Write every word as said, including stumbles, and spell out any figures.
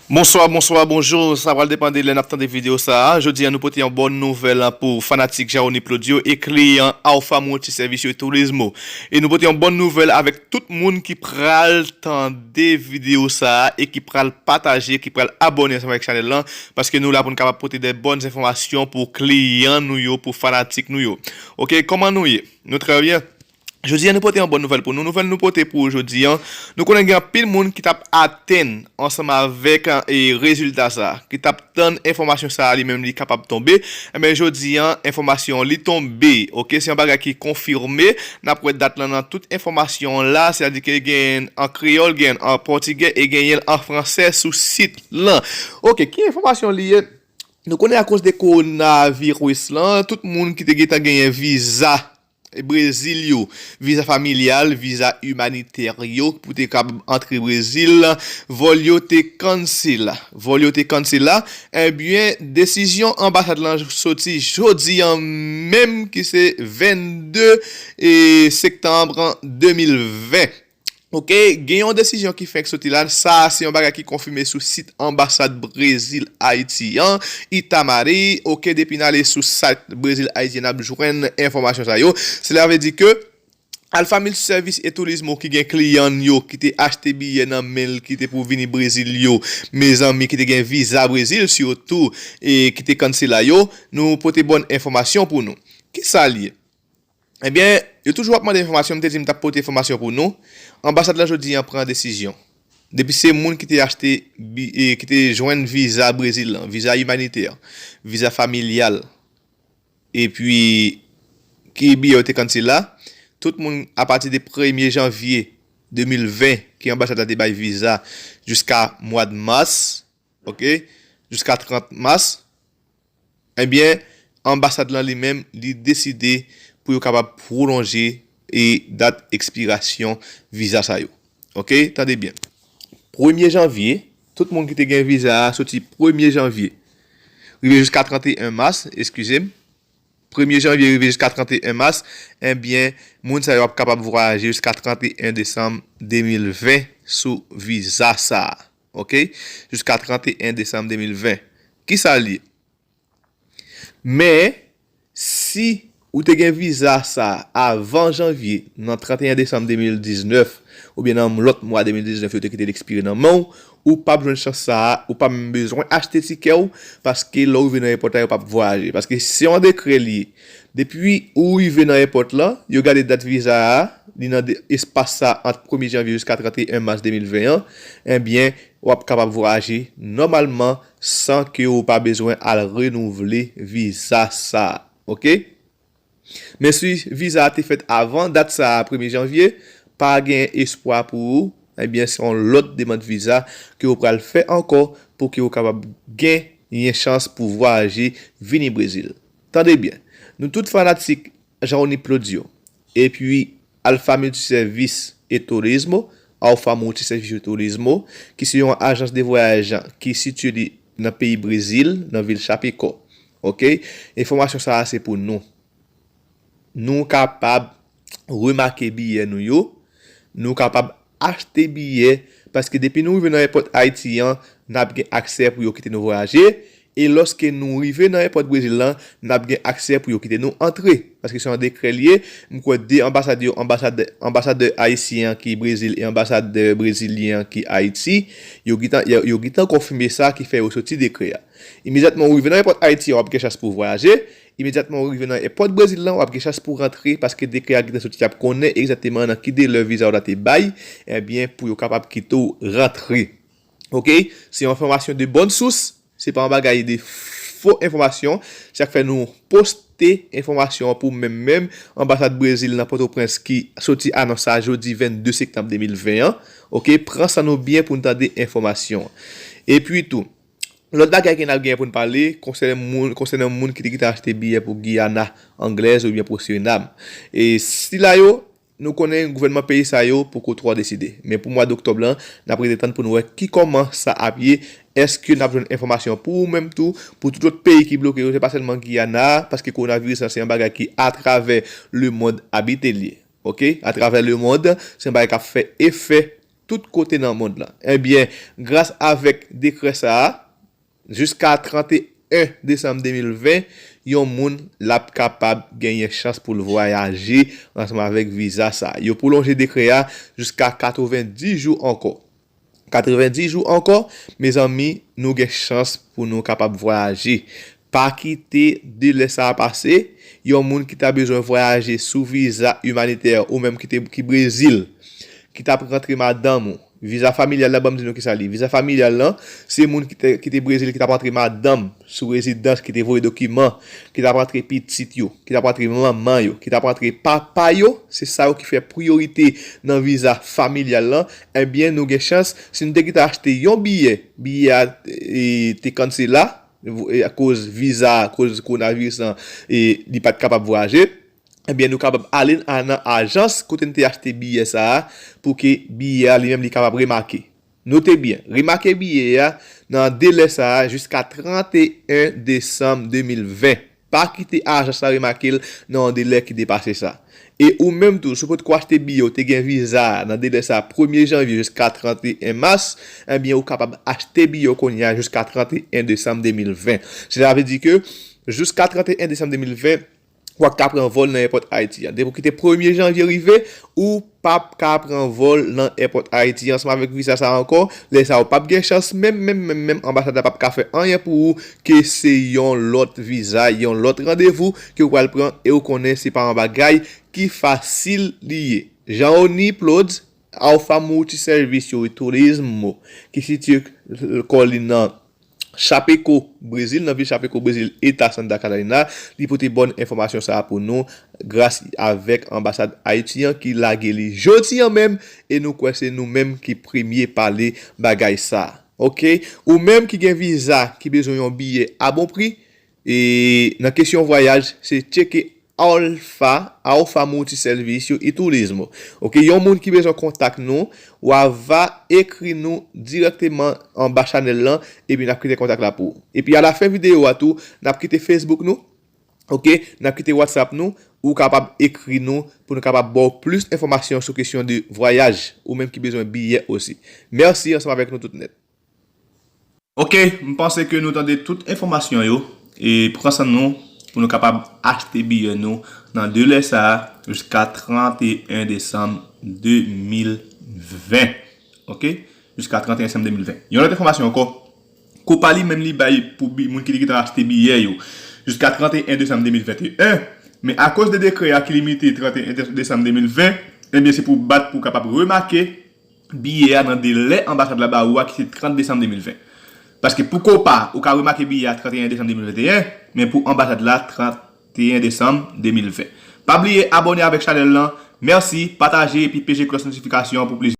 Bonswa, bonswa, bonjou. Sa pral depann de lè n ap tande videyo sa a. Jodi a, nou pote yon bòn nouvèl pou fanatik Jean-Rony Plaudio e kliyan Alpha Multiservicio Turismo. E nou pote yon bòn nouvèl avèk tout moun ki pral tande videyo sa a e ki pral pataje, ki pral abòne ansanm avèk chanèl lan, paske nou la pou n kapab pote de bòn enfòmasyon pou kliyan nou yo, pou fanatik nou yo. Oke, kòman nou ye? Nou trè byen. Jodi a, nou pote yon bòn nouvèl pou nou. Nouvèl nou pote pou jodi a, nou konnen gen anpil moun ki t ap atann ansanm avèk e, rezilta sa a, ki t ap tann enfòmasyon sa a li menm li kapab tonbe. Enben, jodi a, enfòmasyon li tonbe. Oke, se yon bagay ki konfime. N ap wè dat lan nan tout enfòmasyon la, sètadi ke genyen an kreyòl, genyen an pòtigè e genyen an fransè sou sit lan. Oke, ki enfòmasyon li ye? Nou konnen akoz de kowonaviris lan, tout moun ki te gentan genyen viza Brezil yo, viza familyal, viza imanitè yo, pou te kab antre Brezil, vòl yo te kansela. Vòl yo te kansela. Ebyen, desizyon anbasad lan soti jodi a menm, ki se vennde e, septanm de mil ven. Oke, gen yon desizyon ki fenk soti la. Sa a se yon bagay ki konfime sou sit anbasad Brezil Ayiti an, Itamari. Oke, depi n ale sou sit Brezil Ayiti an, n ap jwenn enfòmasyon sa yo. Sela vle di ke Alpha Multiservice et Turismo ki gen kliyan yo ki te achte biyè nan men l, ki te pou vini Brezil yo, mezanmi, ki te gen viza Brezil sitou, e ki te kansela yo, nou pote bòn enfòmasyon pou nou. Kisa l ye? Ebyen, yo toujou ap mande enfòmasyon, m te di m t ap pote enfòmasyon pou nou. Anbasad la jodi a pran desizyon. Depi se moun ki te achte, bi- e, ki te jwenn viza Brezil lan, viza imanitè, viza familyal, epi ki biyè yo te kansela, tout moun apati de premye janvye de mil ven, ki anbasad la te bay viza jiska mwa mas, oke, jiska trant mas, ebyen, anbasad lan li menm, li deside pou yo kapab pwolonje e dat ekspirasyon viza sa yo. Oke, tande byen. Premye janvye, tout moun ki te gen viza a soti premye janvye, rive jiska trannteyen mas, eskize m, premye janvye rive jiska trannteyen mas, ebyen, moun sa yo ap kapab vwayaje jiska trannteyen desanm de mil ven sou viza sa a. Oke? Jiska trannteyen desanm de mil ven. Kisa l ye? Men, si ou te gen viza sa a avan janvye, nan trannteyen desanm de mil diznèf, oubyen nan lòt mwa de mil diznèf, yo te kite l ekspire nan men w, ou p ap jwenn chans sa a, ou pa menm bezwen achte tikè w, paske lè w rive nan èpòt la, yo p ap vwayaje. Paske se yon dekrè li ye. Depi ou rive nan èpòt la, yo gade dat viza a, li nan de- espas sa ant premye janvye jiska trannteyen mas de mil ven an, ebyen, w ap kapab vwayaje nòmalman san ke ou pa bezwen al renouvle viza sa a. Oke? Men si viza a te fèt avan dat sa a, premye janvye, pa gen espwa pou ou, ebyen, se yon lòt demann viza ke ou pral fè ankò pou ke ou kapab genyen chans pou vwayaje vini Brezil. Tande byen, nou tout fanatik Jean-Rony Plaudio, epi Alpha Multiservice et Turismo, Alpha Multiservice et Turismo, ki se yon ajans de vwayaj ki sitiye li nan peyi Brezil, nan vil Chapecó. Oke? Enfòmasyon sa a se pou nou. Nou kapab remake biyè nou yo, nou kapab achte biyè, paske depi nou rive nan èpòt Ayiti an, n ap gen aksè pou yo kite nou vwayaje, e lòske nou rive nan èpòt Brezil lan, n ap gen aksè pou yo kite nou antre, paske se yon dekrè l ye. M kwè de anbasad yo, anbasad, anbasadè ayisyen an ki Brezil e anbasadè brezilyen an ki Ayiti, yo gentan, yo, yo gentan konfime sa ki fè yo soti dekrè a. Imedyatman ou rive nan èpòt Ayiti an, w ap gen chans pou vwayaje. Imedyatman ou rive nan èpòt Brezil lan, w ap gen chans pou rantre, paske dekrè a gentan soti, y ap konnen egzakteman nan ki delè viza w la te bay, ebyen, pou yo kapab kite w rantre. Oke? Se yon enfòmasyon de bòn sous, se pa yon bagay de fo enfòmasyon. Se sa k fè nou poste enfòmasyon an pou menm menm anbasad Brezil nan Pòtoprens ki soti anons sa jodi vennde septanm de mil ven an. Oke? Pran san nou byen pou n tande enfòmasyon an. Epi tou, lòt bagay ke n ap genyen pou n pale, konsènan moun, konsènan moun ki te gentan achte biyè pou Giyana Anglèz oubyen pou Sirinam. E sila yo, nou konnen gouvènman peyi sa yo poko twò deside. Men pou mwa doktòb lan, n ap rete tann pou n wè ki kòman sa ap ye. Èske n ap jwenn enfòmasyon pou ou menm tou, pou tout lòt peyi ki bloke yo, se pa sèlman Giyana, paske kowonaviris lan se yon bagay ki atravè lemonn abite l ye. Oke? Atravè lemonn, se yon bagay k ap fè efè tout kote nan mond lan. Ebyen, gras avèk dekrè sa a, jiska trannteyen desanm de mil ven, yon moun l ap kapab genyen chans pou l vwayaje ansanm avèk viza sa a. Yo pwolonje dekrè a jiska katrevenndis jou ankò. Katrevenndis jou ankò, mezanmi, nou gen chans pou nou kapab vwayaje. Pa kite delè sa a pase. Yon moun ki ta bezwen vwayaje sou viza imanitè ou menm ki te, ki Brezil, ki t ap rantre madanm ou. Viza familyal la, ban m di nou kisa li. Viza familyal lan, se moun ki te, ki te Brezil, ki t ap rantre madanm sou rezidans, ki te voye dokiman, ki t ap rantre pitit yo, ki t ap rantre manman yo, ki t ap rantre papa yo, se sa yo ki fè priyorite nan viza familyal lan. Ebyen, nou gen chans, si nou te gentan achte yon biyè, biyè a, e, te kansela, e, akoz viza, akoz kowonaviris lan, e, li pa t kapab vwayaje, ebyen, nou kapab ale a, nan ajans kote n te achte biyè sa a, pou ke biyè a li menm li kapab remake. Note byen, remake biyè a nan delè sa a jiska trannteyen desanm de mil ven. Pa kite ajans la remake l nan yon delè ki depase sa. E ou menm tou, si w potko achte biyè, w te gen viza a nan delè sa a, premye janvye jiska trannteyen mas, ebyen, ou kapab achte biyè w kounye a jiska trannteyen desanm de mil ven. Sela vle di ke jiska trannteyen desanm de mil ven, w ap ka pran vòl nan èpòt Ayiti an. Depi w kite premye janvye rive, ou p ap ka pran vòl nan èpòt Ayiti ansanm avèk viza sa a ankò. Lè sa a, ou p ap gen chans, menm, menm, menm, menm anbasad la p ap ka fè anyen pou ou, ke se yon lòt viza, yon lòt randevou ke w pral pran, e ou konnen se pa yon bagay ki fasil li ye. Jean Oni Plods, Alpha Multiservicio e Turismo, ki sitiye kò li nan Chapecó, Brezil, nan vil Chapecó, Brezil, eta Santa Catarina, li pote bòn enfòmasyon sa a pou nou, gras avèk anbasad Ayiti an ki lage li jodi an menm, e nou kwè se nou menm ki premye pale bagay sa a. Oke? Ou menm ki gen viza, ki bezwen yon biyè a bon pri, e nan kesyon vwayaj, se tcheke Alpha, Alpha Multiservicio e Turismo. Oke, yon moun ki bezwen kontak nou, w a va ekri nou dirèkteman anba chanèl lan, epi n ap kite kontak la pou ou. Epi alafen videyo a tou, n ap kite Facebook nou, oke, n ap kite WhatsApp nou, ou kapab ekri nou pou nou kapab ba w plis enfòmasyon sou kesyon de vwayaj, ou menm ki bezwen biyè osi. Mèsi ansanm avèk nou tout nèt. Oke, m panse ke nou tande tout enfòmasyon yo, e pran san nou pou nou kapab achte biyè nou nan delè sa a jiska trannteyen desanm de mil ven. Oke? Jiska trannteyen desanm de mil ven. Yon lòt enfòmasyon ankò, Copa li menm li bay pou bi-, moun ki te gentan achte biyè yo jiska trannteyen desanm de mil venteyen, men akoz de dekrè a ki limite trannteyen desanm de mil ven, ebyen se pou bat pou kapab remake biyè a nan delè anbasad la ba ou a ki se trant desanm de mil ven. Paske pou Copa, ou ka remake biyè a trannteyen desanm de mil venteyen, men pou anbasad la, trannteyen desanm de mil ven. Pa bliye abòne avèk chanèl lan. Mèsi, pataje epi peche klòch notifikasyon an pou plis